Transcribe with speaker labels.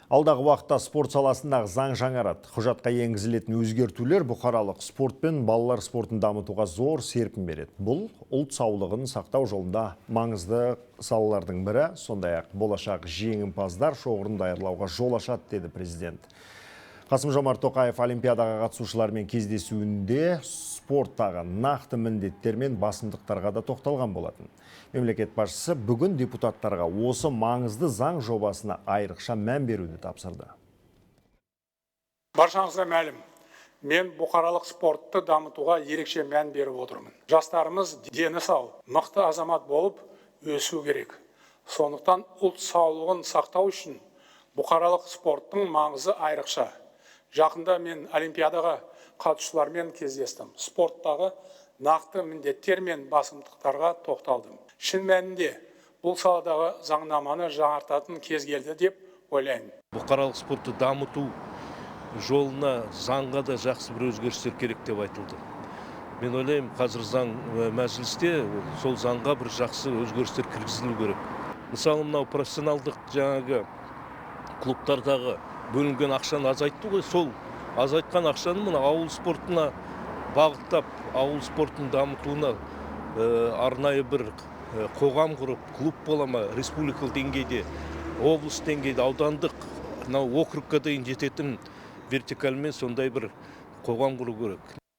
Speaker 1: Алдағы уақытта спорт саласындағы заң жаңарады. Құжатқа енгізілетін өзгертулер бұқаралық спорт пен балалар спортын дамытуға зор серпін береді. Бұл ұлт саулығын сақтау жолында маңызды салалардың бірі, сондай-ақ болашақ жеңімпаздар шоғырын даярлауға жол ашады, деді президент. Қасым Жомарт Тоқаев Олимпиадаға қатысушылармен кездесуінде спорттағы нақты міндеттер мен басымдықтарға да тоқталған болатын. Мемлекет басшысы бүгін депутаттарға осы маңызды заң жобасына айрықша мән беруді тапсырды.
Speaker 2: Баршаңызға мәлім, мен бұқаралық спортты дамытуға ерекше мән беріп отырмын. Жастарымыз дені сау, мықты азамат болып өсу керек. Сондықтан ұлт саулығын сақтау үшін бұқаралық спорттың маңызы айрықша. Жақында мен Олимпиадаға қатысушылармен кездестім. Спорттағы нақты міндеттер мен басымдықтарға тоқталдым. Шын мәнінде бұл саладағы заңнаманы жаңартатын кез келді деп ойлаймын.
Speaker 3: Бұқаралық спортты дамыту жолына заңға да жақсы бір өзгерістер керек деп айтылды. Мен ойлаймын, қазір заң мәжілісте, сол заңға бір жақсы өзгерістер кіргізілу керек. Мысалы, мынау профессионалдық жаңағы клубтардағы бөлінген ақшаны азайтты ғой, сол азайтқан ақшаны мына ауыл спортына бағыттап, ауыл спортын дамытуына арнайы бір қоғам құрып, клуб бола ма, республикалық деңгейде, облыс деңгейде, аудандық, мынау округқа дейін жететін вертикальмен сондай бір қоғам құру керек.